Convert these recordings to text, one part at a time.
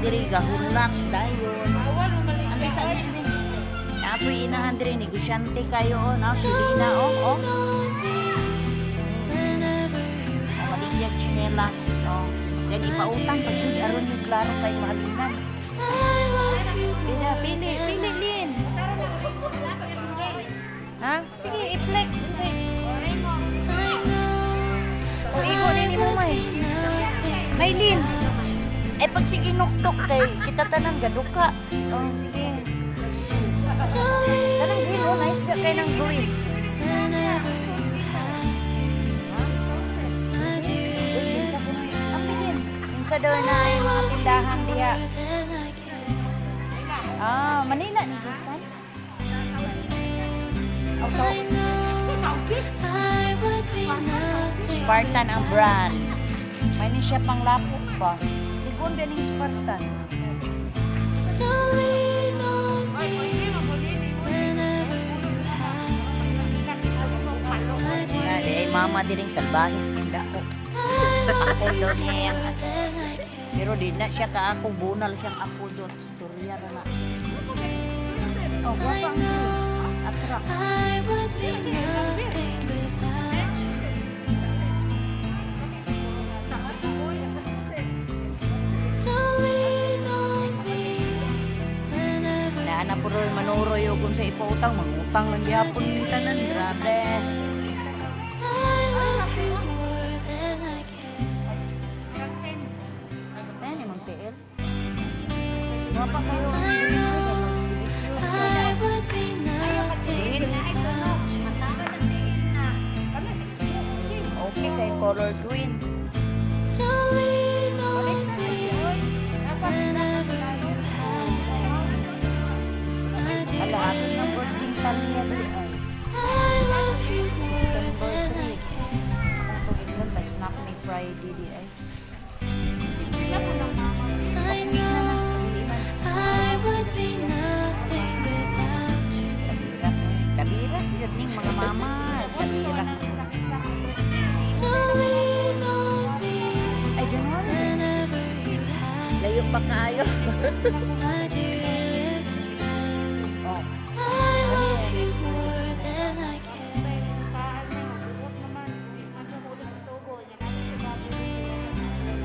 diri gahulat dayon. Ang bisa ni. Naapoy inahan diri, negosyante kayo oh, na si Lina oh, oh. Whenever you Oh, maligyag sinelas oh. Gani pautang pag jud aron yung klaro kay mahalinan. I love you Pili, pili, pili, Lin. Ha? Sige, i-flex. Unsay? I know O igo ni mo may. nothing Maylin. Eh pag sige nuktok kay kita tanan gaduka. Oh, sige. So Kanang green oh, nice ka kay nang green. whenever you have to, my Uy, dearest kinsa ko ang bilin. Kinsa daw na yung mga tindahan diha. than I can. Ah, Manila ni Justin. Oh, so I know I would be nothing Spartan ang brand. May ni siya pang lapok pa. Ligon ba ning Spartan? So lean on me whenever you have to, my Na, di ay mama diring salbahis kinda ko. I love Ako daw niya. more than I can. Pero di na siya ka ako bunal siyang ako dot storya ra na. Oh, I guwapa ang know attract. I would be nothing without you. So lean on me whenever Naa na puro manuroy og sa ipautang, mangutang lang gihapon ning tanan, grabe. I love you more than I can. Ayan imong tiil. Guwapa kayo. I know I would be nothing without you. Okay kay color green. So lean on me whenever you have to, my Hala, ako ng dearest. Virgin Talia di ay. I love you more than I can. Akong tugignon, may snack ni Friday di ay. I know I would be nothing without you. Tabirak. Tabirak yun ning mga mama. Tabirak. So lean on me Ay, January. Whenever you have Layo pa kaayo. My dearest friend. Oh. I love you more than I can.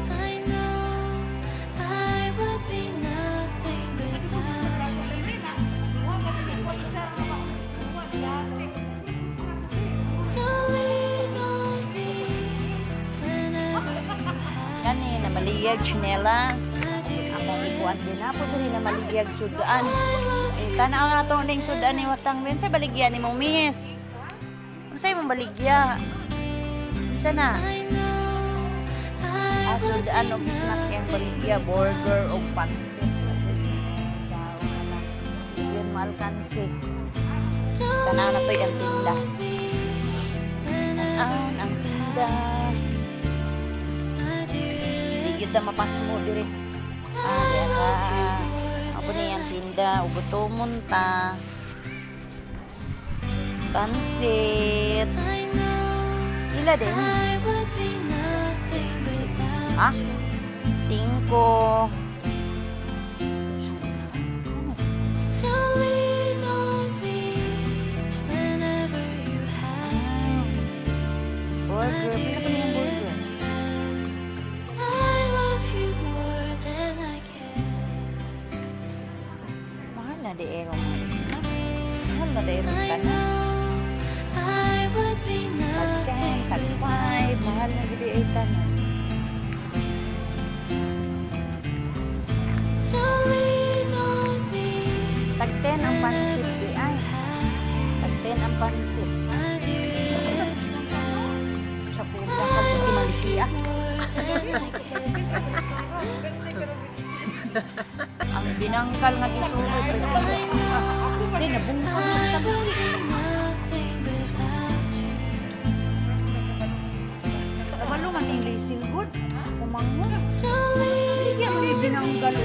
I know I would be nothing without you. So lean on me whenever you have Kani na maliyag tsinelas. my dear. Akong ikuan din na po diri na maliyag sudan. I love Eh, tanaw na to ning sudan ni watang ben sa baligya ni mo, miss. Unsay mong baligya? Unsa na? I know I Ah, would sudan be og snack yang nothing baligya, burger og pansit. Ciao na lang. Yun mo alkansi. So Tanaw na to'y ang lean tinda. On me whenever Ang tinda. my Di dearest. gyud ta mapasmo diri. Ah, di ka. Ako ni ang tinda, ugutomon ta. Pansit. I know Ila din. I would be nothing without Ah? you. Singko. So lean on me whenever you have to. My Burger. Pila pa niyang burger? Dearest friend. I love you more than I can. Mahal na di erong mga snack. Mahal na di erong I tanan. Know I would be Tag 10, nothing tag without 5. Mahal na di ay tanan. So lean on me Tag 10 ang pansit di ay. have to, Tag 10 ang pansit. My dearest friend. Sa pula ka puti maliki ah. More than I can. Ang binangkal nga gisulod. Di nabungkal I na would be nothing without you. Kabalo man ni silgod. Kumango. So lean Hindi man ni binanggal.